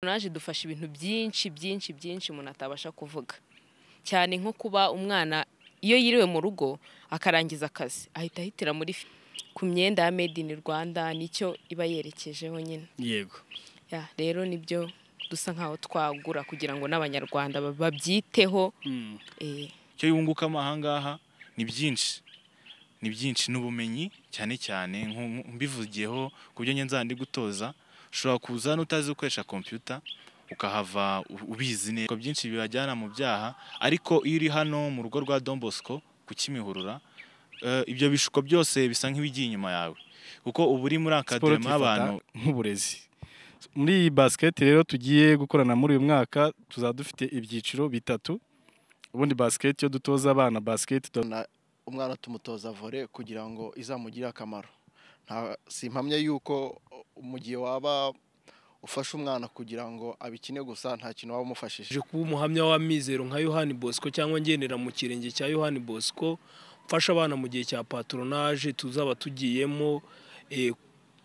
Naje dufasha ibintu byinshi byinshi byinshi umuntu atabasha kuvuga, cyane nko kuba umwana iyo yiriwe mu rugo akarangiza akazi ahita ahitira muri ku myenda ya made in Rwanda, nicyo iba yerekejeho nyine. Yego. Ya, rero nibyo dusa nkaho twagura kugira ngo n'Abanyarwanda babyiteho. Icyo yungukamo ahangaha ni byinshi, ni byinshi n'ubumenyi cyane cyane mbivugiyeho ku byo ngenza ndi gutoza. Ushobora kuza n'utazi gukoresha computer ukahava ubizi neza. Byinshi bibajyana mu byaha, ariko iyo uri hano mu rugo rwa Don Bosco ku Kimihurura, ibyo bishuko byose bisa nk'ibigiye inyuma yawe, kuko ubu uri muri akademi y'abantu nk'uburezi. Muri iyi basket rero tugiye gukorana muri uyu mwaka tuzaba dufite ibyiciro bitatu. Ubundi basket yo dutoza abana basket, umwana tumutoza volley kugira ngo izamugire akamaro. Simpamya yuko mu gihe waba ufashe umwana kugira ngo abikine gusa nta kintu waba umufashije. Kuba umuhamya w'amizero nka Yohani Bosco cyangwa ngendera mu kirenge cya Yohani Bosco, mfasha abana mu gihe cya patronage tuzaba tugiyemo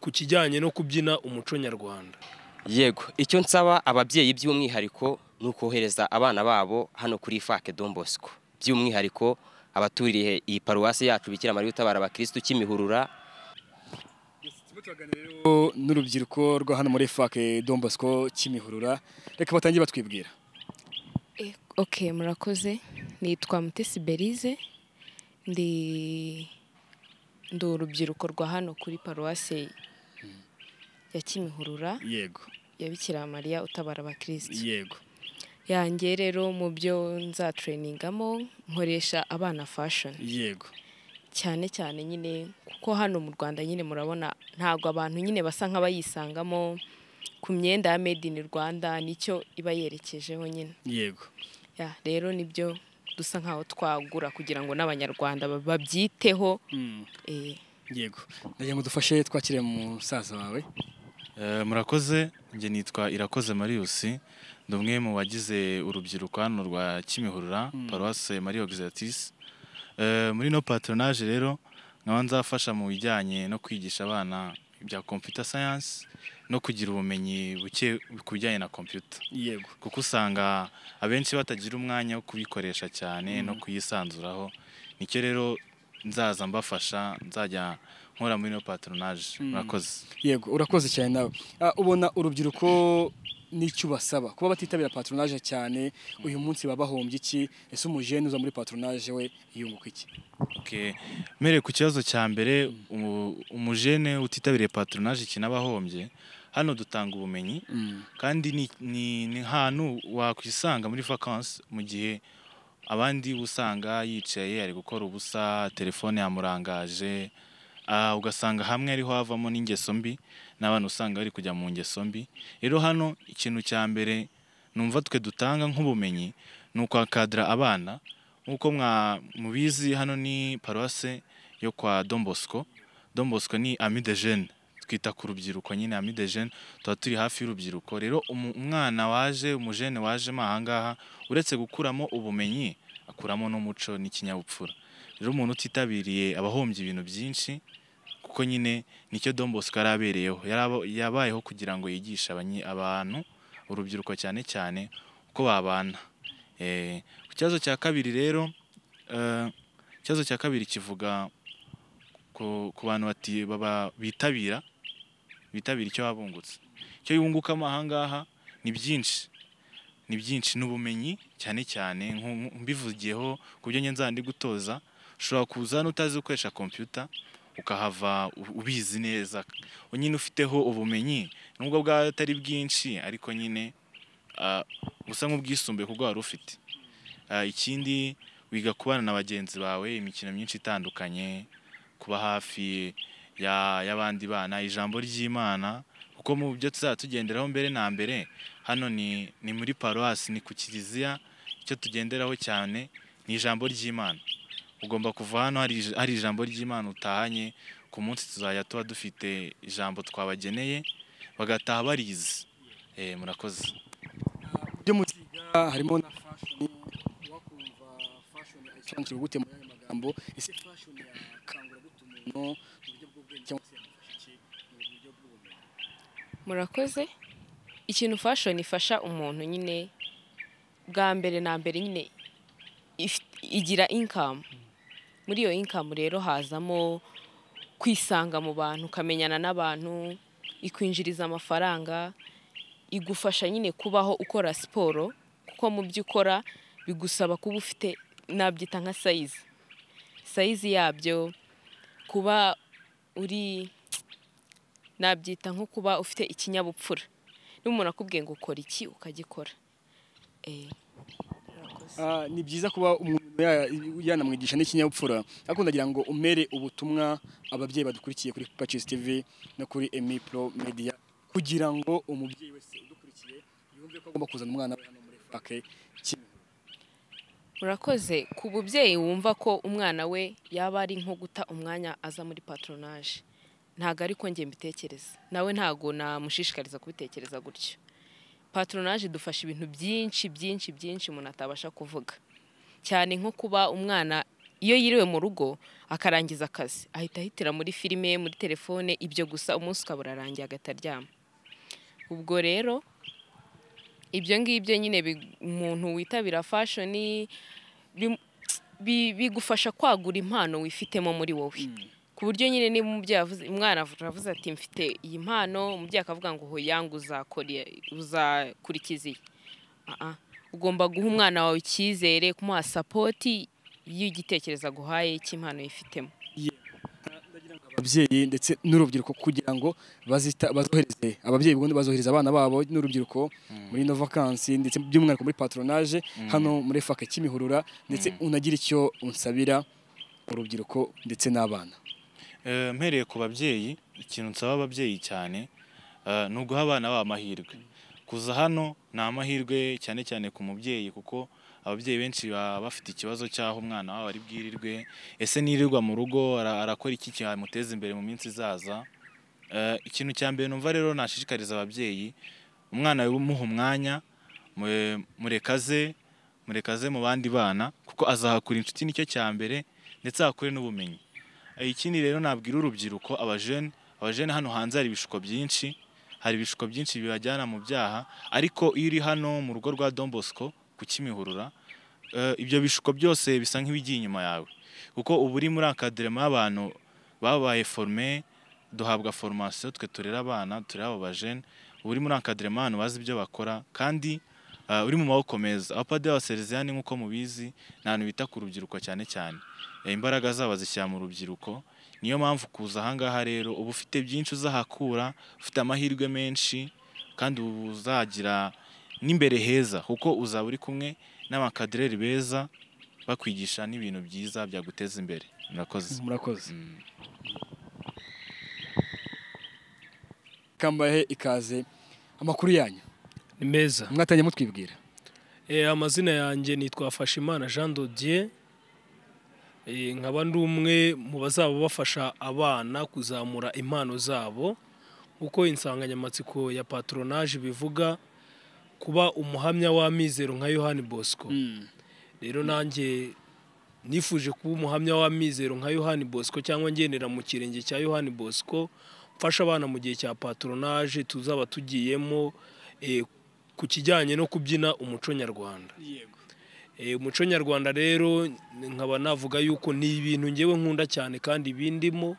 ku kijyanye no kubyina umuco nyarwanda. Yego, icyo nsaba ababyeyi by'umwihariko ni ukohereza abana babo hano kuri FAC Don Bosco, by'umwihariko abaturiye iyi paruwasi yacu Bikira Mariya utabara abakristu Kimihurura. N'urubyiruko rwa hano muri FAC Don Bosco Kimihurura, reka batangiye batwibwira. Okay, murakoze. Nitwa Mutesi Berize, ndi urubyiruko rwa hano kuri paruwasi ya Kimihurura. Yego. Ya Bikira Mariya utabara abakristu. Yego. Yanjye rero mu byo nzatrainingamo nkoresha abana fashion. Yego. Cyane cyane nyine kuko hano mu Rwanda nyine murabona ntago abantu nyine basa nk'abayisangamo ku myenda ya made in Rwanda, nicyo iba yerekejeho nyine. Yego. Ya, rero nibyo dusa nkaho twagura kugira ngo n'Abanyarwanda babyiteho. Yego. Ndagira ngo dufashe twakire musaza wawe. Murakoze, nge nitwa Irakoze Marius, ndi umwe mu bagize urubyiruko hano rwa Kimihurura, Paroisse Marie Auxiliatrice. Muri no patronage rero nkaba nzafasha mu bijyanye no kwigisha abana ibya computer science no kugira ubumenyi buke ku bijyanye na computer. Yego. Kuko usanga abenshi batagira umwanya wo kubikoresha cyane no kuyisanzuraho, nicyo rero nzaza mbafasha, nzajya nkora muri no patronage. Murakoze. Yego, urakoze cyane nawe. Ubona urubyiruko n'icyo basaba kuba batitabira patronage cyane uyu munsi babahombye iki? Ese umujene uza muri patronage we yunguka iki? Okay, mere ku kibazo cya mbere, umujene utitabiriye patronage kinabahombye, hano dutanga ubumenyi kandi ni hantu wakwisanga muri vacances mu gihe abandi usanga yicaye ari gukora ubusa, telefone yamurangaje, ugasanga hamwe ariho havamo n'ingeso mbi n'abantu usanga bari kujya mu ngeso mbi. Rero hano ikintu cya mbere numva twe dutanga nk'ubumenyi ni ukwakadra abana. Nkuko mubizi hano ni paruwase yo kwa Don Bosco. Don Bosco ni ami de jeune, twita ku rubyiruko nyine, ami de jeune, tuba turi hafi y'urubyiruko. Rero umwana waje, umujene waje ahangaha, uretse gukuramo ubumenyi akuramo n'umuco n'ikinyabupfura. Rero umuntu utitabiriye abahombye ibintu byinshi, kuko nyine nicyo Don Bosco yarabereyeho, yabayeho kugira ngo yigishe abantu urubyiruko cyane cyane uko babana. Ku kibazo cya kabiri rero, ikibazo cya kabiri kivuga ku bantu bitabira icyo babungutse. Icyo yungukamo ahangaha ni byinshi, ni byinshi n'ubumenyi cyane cyane mbivugiyeho ku byo ngenza ndi gutoza. Ushobora kuza n'utazi gukoresha computer ukahava ubizi neza, nyine ufiteho ubumenyi nubwo bwa atari bwinshi, ariko nyine busa nk'ubwisumbuye kubwo wari ufite. Ikindi wiga kubana na bagenzi bawe imikino myinshi itandukanye, kuba hafi y'abandi bana, ijambo ry'Imana, kuko mu byo tuzatugenderaho mbere na mbere hano ni muri paruwasi, ni ku kiliziya, icyo tugenderaho cyane ni ijambo ry'Imana. Ugomba kuva hano hari ijambo ry'Imana utahanye. Ku munsi tuzajya tuba dufite ijambo twabageneye bagataha barize. Murakoze. Byo muziga harimo na fashion, wakumva fashion ayisobanukirwa gute mu yandi magambo? Ese fashion yakangura gute umuntu mu buryo bw'ubwenge cyangwa se yamufasha iki mu buryo bw'ubumenyi? Murakoze. Ikintu fashion ifasha umuntu nyine, bwa mbere na mbere nyine igira income. Muri iyo income rero hazamo kwisanga mu bantu, ukamenyana n'abantu, ikwinjiriza amafaranga, igufasha nyine kubaho ukora siporo, kuko mu byo ukora bigusaba kuba ufite, nabyita nka size yabyo, kuba uri, nabyita nko kuba ufite ikinyabupfura. Niba umuntu akubwiye ngo ukora iki ukagikora. Ni byiza kuba umuntu yanamwigisha n'ikinyabupfura, ariko ndagira ngo umere ubutumwa ababyeyi badukurikiye kuri Patches TV no kuri Emi Pro Media, kugira ngo umubyeyi wese udukurikiye yumve ko agomba kuzana umwana we hano muri FAC Kimihurura. Murakoze. Ku mubyeyi wumva ko umwana we yaba ari nko guta umwanya aza muri patronage, ntago ariko njye mbitekereza, nawe ntago namushishikariza kubitekereza gutyo. Patronage idufasha ibintu byinshi byinshi byinshi umuntu atabasha kuvuga, cyane nko kuba umwana iyo yiriwe mu rugo akarangiza akazi ahita ahitira muri filime, muri telefone, ibyo gusa, umunsi ukaba urarangiye agahita aryama. Ubwo rero ibyo ngibyo nyine umuntu witabira fashion bigufasha kwagura impano wifitemo muri wowe, ku buryo nyine niba umubyeyi avuze, umwana aravuze ati mfite iyi mpano, umubyeyi akavuga ngo hoya ngo uzakurikiza iyi. Ugomba guha umwana wawe icyizere, kumuha support y'igitekerezo aguhaye cy'impano yifitemo. Ababyeyi ndetse n'urubyiruko kugira ngo bazohereze ababyeyi ubundi bazohereza abana babo n'urubyiruko muri ino vacances, ndetse by'umwihariko muri patronage hano muri FAC Kimihurura, ndetse unagira icyo unsabira urubyiruko ndetse n'abana. Mpereye ku babyeyi, ikintu nsaba ababyeyi cyane ni uguha abana babo amahirwe. Kuza hano ni amahirwe cyane cyane ku mubyeyi, kuko ababyeyi benshi baba bafite ikibazo cy'aho umwana wabo ari bwirirwe, ese nirirwa mu rugo arakora iki cyamuteza imbere mu minsi izaza. Ikintu cya mbere numva rero nashishikariza ababyeyi, umwana umuha umwanya, murekaze mu bandi bana, kuko azahakura inshuti, nicyo cya mbere, ndetse ahakure n'ubumenyi. Ikindi rero nabwira urubyiruko, abajene hano hanze hari ibishuko byinshi, hari ibishuko byinshi bibajyana mu byaha, ariko iyo uri hano mu rugo rwa Don Bosco ku Kimihurura, ibyo bishuko byose bisa nk'ibigiye inyuma yawe, kuko ubu uri muri encadrement y'abantu babaye formé, duhabwa formation twe turera abana, turera abo bajene, ubu uri muri encadrement y'abantu bazi ibyo bakora, kandi uri mu maboko meza. Abapadiri b'Abasaleziyani nk'uko mubizi ni abantu bita ku rubyiruko cyane cyane, imbaraga zabo zishyira mu rubyiruko. Niyo mpamvu kuza ahangaha rero uba ufite byinshi uzahakura, ufite amahirwe menshi, kandi uzagira n'imbere heza, kuko uzaba uri kumwe n'abakadereri beza bakwigisha n'ibintu byiza byaguteza imbere. Murakoze. Murakoze. Kambahe ikaze, amakuru yanyu ni meza. Mwatangiye mutwibwira. Amazina yanjye nitwa Fashimana Jean Dodier, nkaba ndi umwe mu bazaba bafasha abana kuzamura impano zabo, uko insanganyamatsiko ya patronage bivuga, kuba umuhamya w'amizero nka Yohani Bosco. Rero nanjye nifuje kuba umuhamya w'amizero nka Yohani Bosco, cyangwa ngendera mu kirenge cya Yohani Bosco, mfasha abana mu gihe cya patronage tuzaba tugiyemo ku kijyanye no kubyina umuco nyarwanda. Umuco nyarwanda rero nkaba navuga yuko ni ibintu ngewe nkunda cyane kandi bindimo,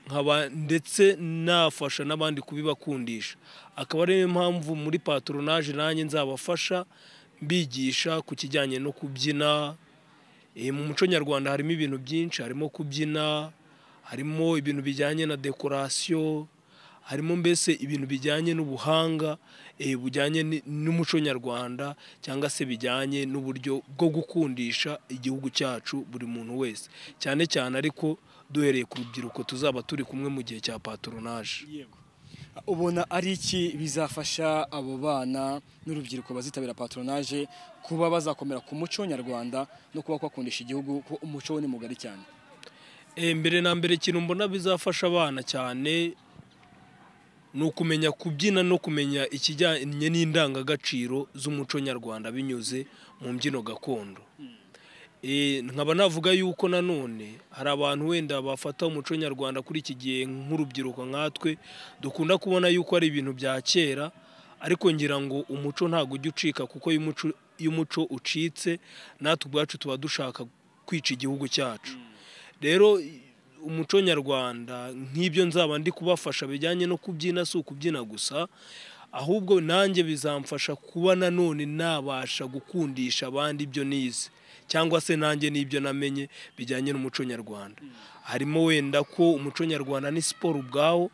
nkaba ndetse nafasha n'abandi kubibakundisha. Akaba ari impamvu muri patronage nanjye nzabafasha mbigisha ku kijyanye no kubyina. Mu muco nyarwanda harimo ibintu byinshi, harimo kubyina, harimo ibintu bijyanye na decoration, harimo mbese ibintu bijyanye n'ubuhanga bujyanye n'umuco nyarwanda, cyangwa se bijyanye n'uburyo bwo gukundisha igihugu cyacu buri muntu wese, cyane cyane ariko duhereye ku rubyiruko tuzaba turi kumwe mu gihe cya patronage. Ubona ari iki bizafasha abo bana n'urubyiruko bazitabira patronage kuba bazakomera ku muco nyarwanda no kuba kwakundisha igihugu, kuko umuco we ni mugari cyane? Mbere na mbere ikintu mbona bizafasha abana cyane ni ukumenya kubyina no kumenya ikijyanye n'indangagaciro z'umuco nyarwanda binyuze mu mbyino gakondo. Nkaba navuga yuko nanone hari abantu wenda bafata umuco nyarwanda kuri iki gihe nk'urubyiruko nkatwe dukunda kubona yuko ari ibintu bya kera, Ariko ngira ngo umuco ntabwo ujya ucika, kuko iyo umuco ucitse natwe ubwacu tuba dushaka kwica igihugu cyacu. Rero umuco nyarwanda nk'ibyo nzaba ndi kubafasha bijyanye no kubyina, si ukubyina gusa, ahubwo nanjye bizamfasha kuba nanone nabasha gukundisha abandi ibyo nize, cyangwa se nanjye n'ibyo namenye bijyanye n'umuco nyarwanda. Harimo wenda ko umuco nyarwanda ni siporo ubwawo,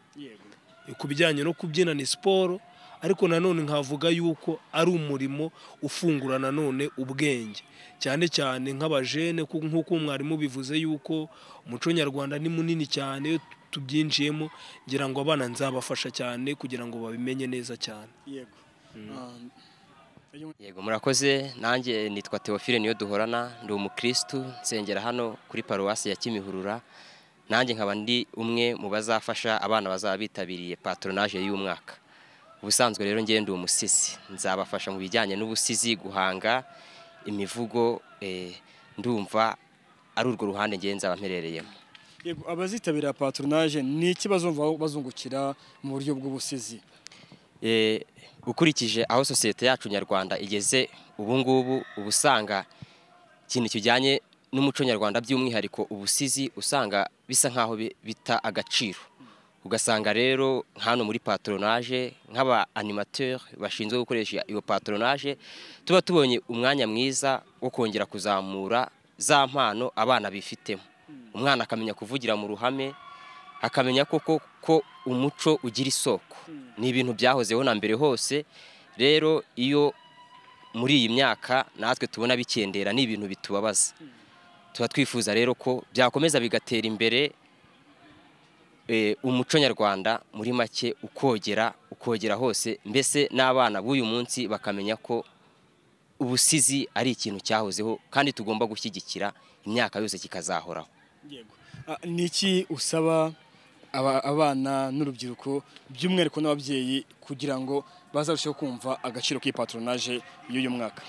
ku bijyanye no kubyina ni siporo, ariko nanone nkavuga yuko ari umurimo ufungura nanone ubwenge, cyane cyane nk'abajene, nk'uko mwarimu bivuze yuko umuco nyarwanda ni munini cyane, iyo tubyinjiyemo ngira ngo abana nzabafasha cyane kugira ngo babimenye neza cyane. Yego. Yego, murakoze. Nanjye nitwa Theophile niyo duhorana, ndi umukristu, nsengera hano kuri paruwasi ya Kimihurura. Nanjye nkaba ndi umwe mu bazafasha abana bazaba bitabiriye patronage y'umwaka. Ubusanzwe rero ngiye ndi umusizi, nzabafasha mu bijyanye n'ubusizi, guhanga imivugo, ndumva ari urwo ruhande ngiye nzaba mperereyemo. Yego, abazitabira patronage ni iki bazumva bazungukira mu buryo bw'ubusizi? Ukurikije aho sosiyete yacu nyarwanda igeze ubu ngubu, uba usanga ikintu kijyanye n'umuco nyarwanda by'umwihariko ubusizi usanga bisa nkaho bita agaciro. Ugasanga rero hano muri patronage nk'aba animateur bashinzwe gukoresha iyo patronage, tuba tubonye umwanya mwiza wo kongera kuzamura za mpano abana bifitemo. Umwana akamenya kuvugira mu ruhame, akamenya koko ko umuco ugira isoko. Ni ibintu byahozeho na mbere hose. Rero iyo muri iyi myaka natwe tubona bikendera, ni ibintu bitubabaza. Tuba twifuza rero ko byakomeza bigatera imbere, umuco nyarwanda muri make ukogera hose, mbese n'abana b'uyu munsi bakamenya ko ubusizi ari ikintu cyahozeho kandi tugomba gushyigikira imyaka yose kikazahoraho. Yego. Niki usaba abana n'urubyiruko by'umwihariko n'ababyeyi kugira ngo bazarusheho kumva agaciro k'ipatronage y'uyu mwaka?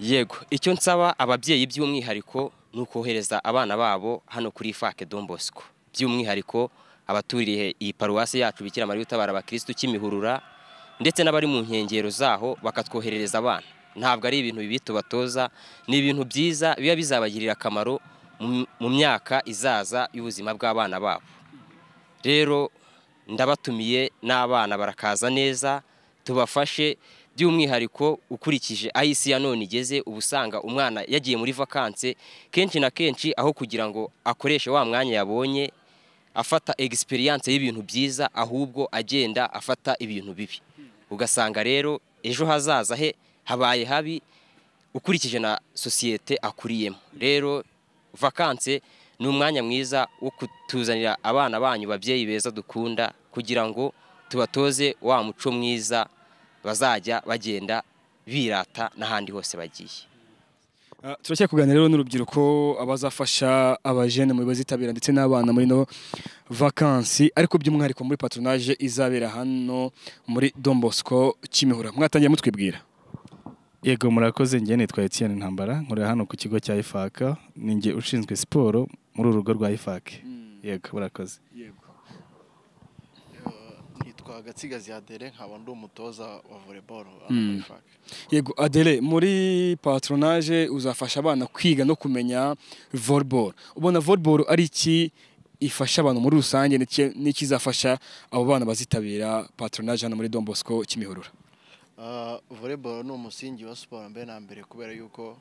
Yego, icyo nsaba ababyeyi by'umwihariko ni ukohereza abana babo hano kuri IFAK Don Bosco, by'umwihariko abaturiye iyi paruwasi yacu Bikira Mariya utabara abakristu Kimihurura, ndetse n'abari mu nkengero zaho bakatwoherereza abana. Ntabwo ari ibintu bibi tubatoza, ni ibintu byiza biba bizabagirira akamaro mu myaka izaza y'ubuzima bw'abana babo. Rero ndabatumiye n'abana barakaza neza, tubafashe by'umwihariko ukurikije aho isi ya none igeze. Uba usanga umwana yagiye muri vakanse kenshi na kenshi, aho kugira ngo akoreshe wa mwanya yabonye afata experience y'ibintu byiza, ahubwo agenda afata ibintu bibi. Ugasanga rero ejo hazaza he habaye habi ukurikije na sosiyete akuriyemo. Rero vakanse ni umwanya mwiza wo kutuzanira abana banyu babyeyi beza dukunda, kugira ngo tubatoze wa muco mwiza bazajya bagenda birata n'ahandi hose bagiye. Turacyari kuganira rero n'urubyiruko, abazafasha abajene mu bazitabira ndetse n'abana muri no vakansi, ariko by'umwihariko muri patronage izabera hano muri Don Bosco Kimihurura. Mwatangiye mutwibwira. Yego, murakoze. Njye nitwa Etienne Ntambara, nkorera hano ku kigo cya IFAK, ninjye ushinzwe siporo muri uru rugo rwa IFAK. Yego, murakoze. Yego. Nitwa Gatsigazi Adele, nkaba ndi umutoza wa volleyball hano muri IFAK. Yego Adele, muri patronage uzafasha abana kwiga no kumenya volleyball. Ubona volleyball ari iki ifasha abantu muri rusange, n'ikizafasha abo bana bazitabira patronage hano muri Don Bosco Kimihurura? Volleyball ni umusingi wa siporo mbere na mbere, kubera yuko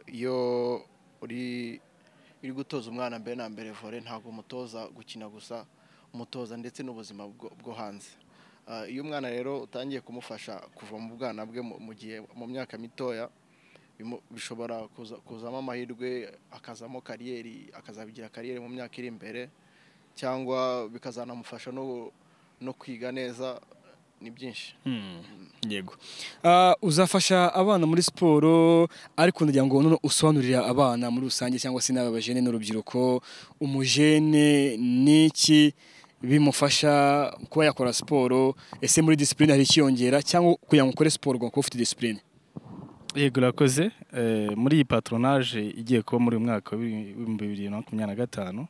iyo uri gutoza umwana mbere na mbere volley, ntabwo umutoza gukina gusa, umutoza ndetse n'ubuzima bwo hanze. Iyo umwana rero utangiye kumufasha kuva mu bwana bwe mu gihe mu myaka mitoya, bishobora kuzamo amahirwe, akazamo kariyeri, akazabigira kariyeri mu myaka iri imbere, cyangwa bikazanamufasha no kwiga neza. Ni byinshi. Yego. Uzafasha abana muri siporo, ariko ndagira ngo none usobanurire abana muri rusange cyangwa se n'aba bajene n'urubyiruko, umujene niki bimufasha kuba yakora siporo? Ese muri discipline hari ikiyongera, cyangwa kugira ngo ukore siporo ugomba kuba ufite discipline? Yego, urakoze. Muri iyi patronage igiye kuba muri uyu mwaka wa 2025,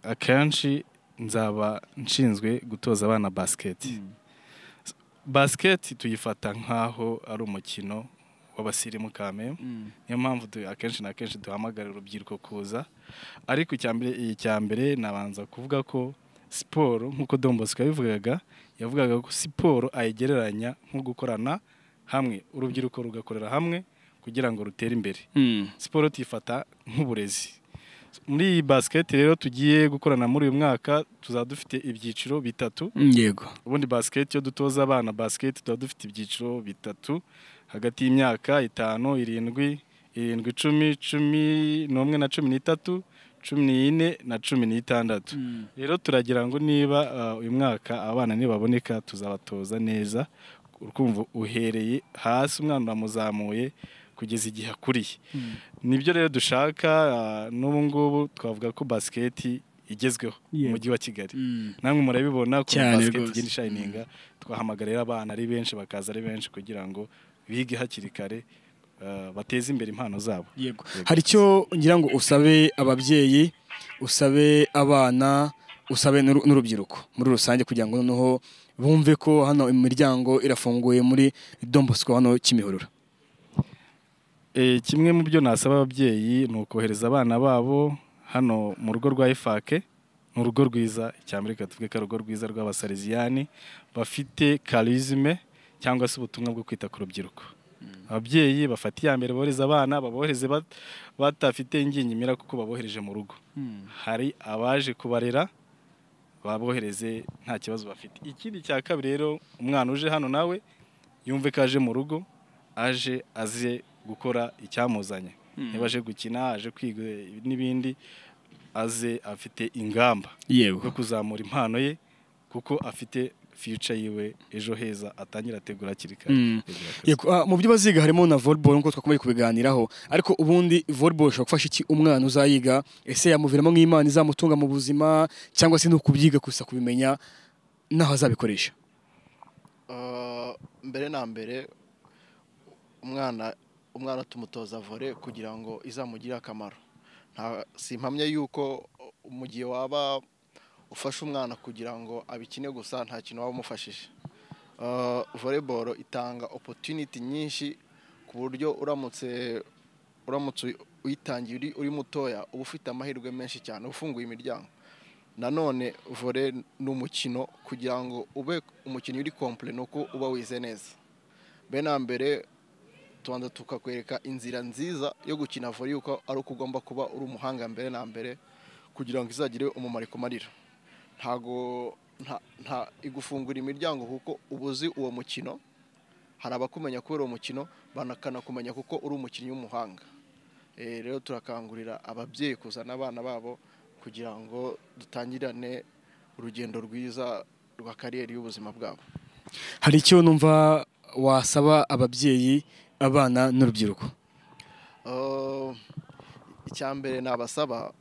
akenshi nzaba nshinzwe gutoza abana basket. Basket tuyifata nkaho ari umukino w'abasirimu kame, niyo mpamvu akenshi na kenshi duhamagarira urubyiruko kuza. Ariko icya mbere nabanza kuvuga ko siporo, nk'uko Don Bosco yabivugaga, yavugaga ko siporo ayigereranya nko gukorana hamwe, urubyiruko rugakorera hamwe kugira ngo rutere imbere. Siporo tuyifata nk'uburezi. Muri iyi basket rero tugiye gukorana muri uyu mwaka, tuzaba dufite ibyiciro bitatu. Ubundi basket, iyo dutoza abana basket, tuba dufite ibyiciro bitatu hagati y'imyaka 5, 7, 7, 10, 11 na 13, 14 na 16. Rero turagira ngo niba uyu mwaka abana nibaboneka, tuzabatoza neza. Urukumva uhereye hasi umwana uramuzamuye kugeza igihe akuriye. Nibyo rero dushaka. N'ubu ngubu twavuga ko basket igezweho mu mujyi wa Kigali. Namwe murabibona ko basket igenda ishininga. Twahamagarira abana ari benshi, bakaza ari benshi, kugira ngo bige hakiri kare, bateze imbere impano zabo. Yego. Hari icyo ngira ngo usabe ababyeyi, usabe abana, usabe n'urubyiruko muri rusange, kugira ngo noneho bumve ko hano imiryango irafunguye muri Don Bosco hano Kimihurura. Kimwe mu byo nasaba ababyeyi ni ukohereza abana babo hano mu rugo rwa IFAK. Ni urugo rwiza, icya mbere tuvuge ko ari urugo rwiza rw'abasaleziyani bafite charisme cyangwa se ubutumwa bwo kwita ku rubyiruko. Ababyeyi bafata iya mbere bohereza abana, babohereze batafite ingingimira, kuko babohereje mu rugo hari abaje kubarera, babohereze nta kibazo bafite. Ikindi cya kabiri rero, umwana uje hano nawe yumve ko aje mu rugo, aje aze gukora icyamuzanye. Niba aje gukina, aje kwiga n'ibindi, aze afite ingamba yo kuzamura impano ye, kuko afite future yiwe, ejo heza atangira ategura hakiri kare. Yego, mu byo baziga harimo na volleyball, nkuko twakomeje kubiganiraho. Ariko ubundi volleyball ishobora gufasha iki umwana uzayiga? Ese yamuviramo nk'Imana izamutunga mu buzima, cyangwa se ni ukubyiga gusa, kubimenya naho azabikoresha? Mbere na mbere, umwana tumutoza volley kugira ngo izamugire akamaro. Si impamya yuko mu gihe waba ufashe umwana kugira ngo abikine gusa, nta kintu waba umufashije. Volleyball itanga opportunity nyinshi, ku buryo uramutse uyitangiye uri mutoya, uba ufite amahirwe menshi cyane, ufunguye imiryango. Nanone volley ni umukino, kugira ngo ube umukinnyi uri complet ni uko uba wize neza. Mbere na mbere tubanza tukakwereka inzira nziza yo gukina volley, yuko ari uko ugomba kuba uri umuhanga mbere na mbere kugira ngo izagire umumaro ikumarira. Ntago nta igufungura imiryango, kuko uba uzi uwo mukino, hari abakumenya kubera uwo mukino, banakanakumenya kuko uri umukinnyi w'umuhanga. Rero turakangurira ababyeyi kuzana abana babo kugira ngo dutangirane urugendo rwiza rwa carrière y'ubuzima bwabo. Hari icyo numva wasaba ababyeyi, abana n'urubyiruko? Icya mbere nabasaba,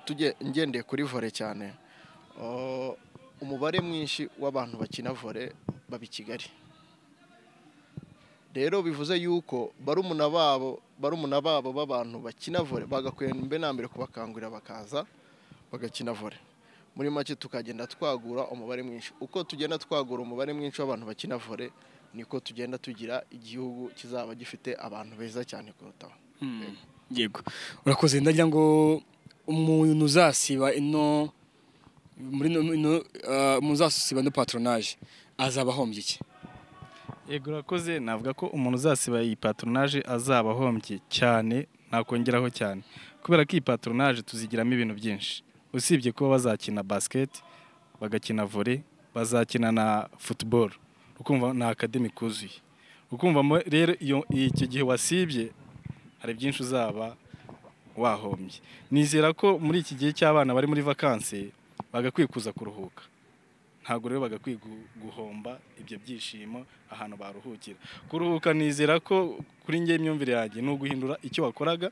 tujye ngendeye kuri volley cyane, umubare mwinshi w'abantu bakina volley baba i Kigali. Rero bivuze yuko barumuna babo b'abantu bakina volley bagakwiye mbe na mbere kubakangurira bakaza bagakina volley. Muri make tukagenda twagura umubare mwinshi. Uko tugenda twagura umubare mwinshi w'abantu bakina volley, niko tugenda tugira igihugu kizaba gifite abantu beza cyane kurutaho. Yego, urakoze. Ndagira ngo umuntu uzasiba ino muri ino muzasiba no patronage azaba ahombye iki? Yego, urakoze. Navuga ko umuntu uzasiba iyi patronage azaba ahombye cyane, nakongeraho cyane, kubera ko iyi patronage tuzigiramo ibintu byinshi. Usibye kuba bazakina basket, bagakina volley, bazakina na football, ukumva ni academy kuzuye. Ukumva rero iyo icyo gihe wasibye hari byinshi uzaba wahombye. Nizera ko muri iki gihe cy'abana bari muri vacances bagakwiye kuza kuruhuka. Ntabwo rero bagakwiye guhomba ibyo byishimo ahantu baruhukira. Kuruhuka, nizera ko kuri njye imyumvire yanjye ni uguhindura icyo wakoraga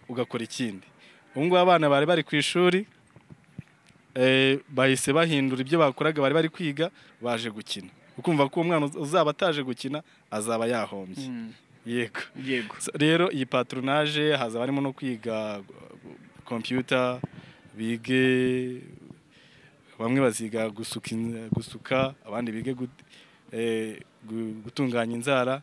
ugakora ikindi. Ubu ngubu abana bari bari ku ishuri, bahise bahindura ibyo bakoraga, bari bari kwiga, baje gukina. Ukumva ko umwana uzaba ataje gukina azaba yahombye. Yego. Yego. So, rero iyi patronage hazaba harimo no kwiga computer, bige Bamwe baziga gusuka, abandi bige gutunganya inzara.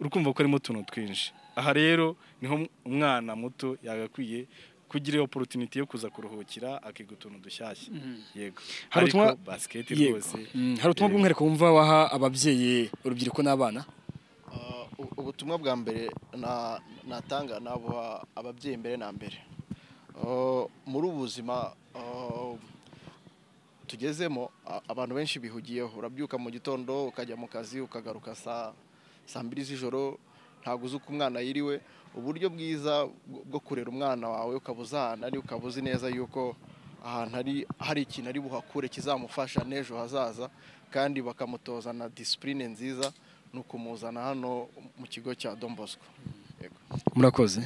Urukumva ko harimo utuntu twinshi. Aha rero niho umwana muto yagakwiye kugira opportunity yo kuza kuruhukira, akiga utuntu dushyashya. Yego. Hari ariko basket rwose. Hari ubutumwa bw'umwihariko wumva waha ababyeyi, urubyiruko n'abana? Ubutumwa bwa mbere natanga nabuha ababyeyi mbere na mbere. Muri ubu buzima tugezemo, abantu benshi bihugiyeho. Urabyuka mu gitondo ukajya mu kazi, ukagaruka saa 2 z'ijoro, ntabwo uzi uko umwana yiriwe. Uburyo bwiza bwo kurera umwana wawe, ukaba uzi ahantu ari, ukaba uzi neza yuko ahantu ari hari ikintu ari buhakure kizamufasha n'ejo hazaza, kandi bakamutoza na discipline nziza, ni ukumuzana hano mu kigo cya Don Bosco. Yego. Murakoze.